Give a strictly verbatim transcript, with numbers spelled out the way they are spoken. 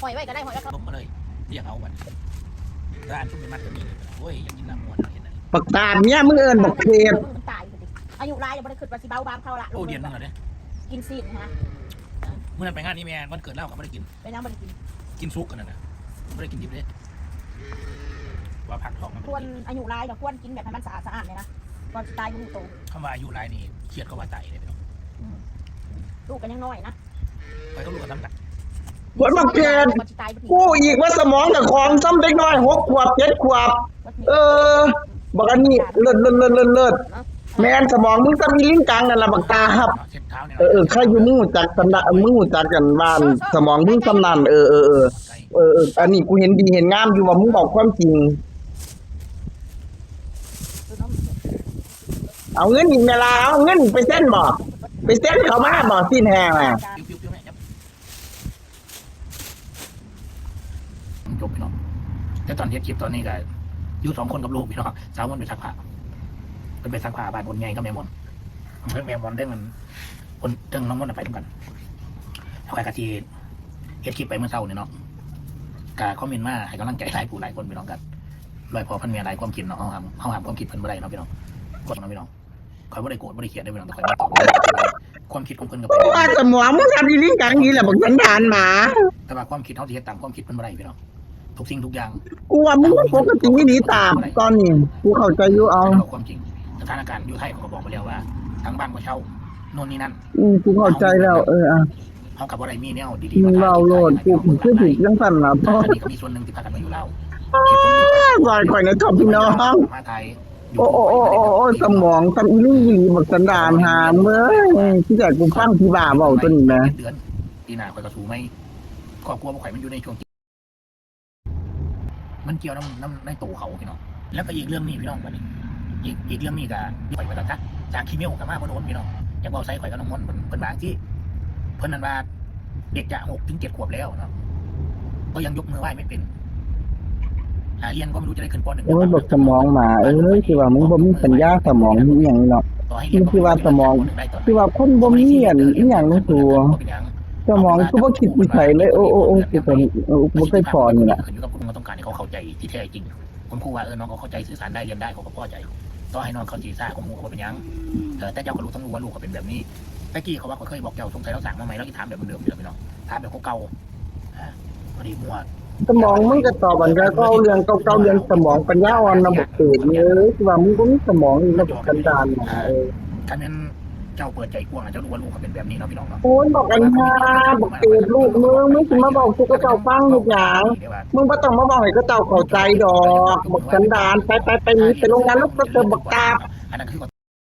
ห้อยไว้ก็ได้ ห้อยไว้ก็ ลงมาเลย เรียกเอาวันร้านชุบไปมัดตัวนี้เลยโอ้ยอยากกินน้ำมวนเห็นอันนี้ บักตาดเนี่ยมึงเอิ้นบักเพด มันตายอยู่ดิ อายุหลายยังบ่ได้คิดว่าสิเบาบางเเขาละ โอ้เดียนนั่นเหรอเนี่ย กินซีนฮะ เมื่อนั้นไปงานนี้แม่วันเกิดเล่ากับไม่ได้กิน ไปนั่งบ่ได้กิน กินซุกกันนั่นนะไม่ได้กินดิบเลยว่าผักทองมัน ควรอายุหลายก็ควรกินแบบให้มันสะอาดสะอ้านเลยนะ ก่อนสิตายบ่ฮู้โต คำว่าอายุหลายนี่เครียดก็ว่าตายเลยพี่น้อง ลูกก็ยังน้อยนะ ไปก็ลูกกันทั้งกัน คนบักเพด ก่อนสิตายบ่ดี กูอีกว่าสมองกับของซ้ำเด็กน้อยหกขวบเจ็ดขวบ เออ บักอันนี้เลิศเลิศเลิศเลิศเลิศแม่นสมองมึงซ้ำอีลิงกังนั่นล่ะบักตาหับ เช็ดเท้าเนี่ย เออเออใครอยู่มึงรู้จักสันดานมึงรู้จักกันบ้านสมองมึงซ้ำนั่นเออเออเออเออเอออันนี้กูเห็นดีเห็นงามอยู่ว่ามึงบอกความจริง เอาเงินอีกแม่ลาเอาเงินไปเซ็นบ่ไปเซ็นเขามาบ่สิ้นแหงอ่ะ ปิ้วปิ้วปิ้วเนี่ยครับจบพี่น้องแต่ตอนเฮ็ดคลิปตอนนี้ก็อยู่สองคนกับลูกพี่น้องสาวมนไปซักผ้าเป็นไปซักผ้าบ้านคนใหญ่กับแม่มนเพิ่งแม่มนได้มันคนเรื่องน้องมนไปด้วยกันแล้วใครกะทีเฮ็ดคลิปไปเมื่อเช้านี่เนาะกะคอมเมนต์มาให้กำลังใจหลายผู้หลายคนพี่น้องกันร้อยพ่อพันแม่หลายความคิดเนาะเขาห้ามเขาห้ามความคิดเพิ่นบ่ได้เนาะพี่น้องกดเนาะพี่น้อง ข่อยบ่ได้โกรธบ่ได้เกลียดได้พี่น้องแต่ข่อยบ่ตอบความคิดของเพิ่นก็ กูว่าสมองมึงทำอีลิงกังนี่แหละบักสันดานหมา แต่ว่าความคิดเฮาสิเฮ็ดตามความคิดเพิ่นบ่ได้พี่น้องทุกสิ่งทุกอย่าง กูว่ามึงมันปกตินี่ตามตอนนี้กูเข้าใจอยู่เอา เอาความจริงสถานการณ์อยู่ไทยเขาก็บอกไปแล้วว่าทางบ้านก็เช่าโน่นนี่นั่น อืมกูเข้าใจแล้ว เอออ่ะ เฮาก็บ่ได้มีแนวดีๆ มึงเล่าโลดกูคือถูกยังสั่นล่ะพ่อ อันนี้ก็มีส่วนหนึ่งที่พากันมาอยู่ลาว ว่าข่อยนะชอบพี่น้อง มาไทย โอ้โอ้โอ้โอ้โอ้สมองทำอีลิงอีหลีบักสันดานหามเว้ยที่แต่กูฟังที่บ้าเบาตัวนี้นะ เดือนปีหน้าข่อยก็สู้ไหมครอบครัวบ่ข่อยมันอยู่ในช่วง มันเกี่ยวน้ำน้ำในตัวเขาพี่น้องแล้วก็อีกเรื่องนี้พี่น้องวันนี้อีกอีกเรื่องนี้ก็ข่อยมาจากจากขี้เมากับมาบ่โดนพี่น้องอยากบอกใส่ข่อยกับน้องมนต์เพิ่นเพิ่นบางที่เพิ่นนั่นว่าเด็กจะหกถึงเจ็ดขวบแล้วเนาะก็ยังยกมือไหว้ไม่เป็นอ่าเรียนก็ไม่รู้จะได้ขึ้นป.หนึ่ง โอ้ยบอกสมองหมาเอ้ยคือว่ามึงบ่มีปัญญาสมองมีหยังเนาะ ต่อให้ มึงคือว่าสมองคือว่าคนบ่มีอันอีหยังในตัว สมองคือบ่คิดวิสัยเลยโอ้โอ้โอ้กูก็เออกูบ่เคยพอนี่แหละ ขึ้นอยู่กับคุณต้องการให้เขาเข้าใจที่แท้จริงคุณครูว่าเออน้องเขาเข้าใจสื่อสารได้เรียนได้เขาก็พอใจต่อให้น้องเขาสีซ่าของหมู่เขาเป็นหยังเออแต่เจ้าก็รู้ทั้งรู้ว่าลูกเขาเป็นแบบนี้ตะกี้เขาว่าเขาเคยบอกเจ้าสงสัยเราสั่งมาใหม่เราจะถามแบบเดิมอยู่แล้วพี่น้องถามแบบเก่าๆอ่าพอดีมั่ว สมองมึงก็ตอบมันก็เอาเรื่องเก่าๆเรื่องสมองปัญญาอ่อนนะบอกเกิดนี่เอ้ยคือว่ามึงบ่มีสมองอีกนะบอกกันดานนะเออ คันนั้นเจ้าเปิดใจกว้างเจ้ารู้ว่าลูกเขาเป็นแบบนี้เนาะพี่น้องเนาะ โอ้ยบอกกันหาบอกเกิดลูกมึงมึงสิมาบอกกูก็เจ้าฟังลูกหยังมึงบ่ต้องมาบอกให้ก็เจ้าเข้าใจดอกบอกกันดานไปไปไปนี่ไปโรงงานลูกก็เจอบอกตา อันนั้นคือ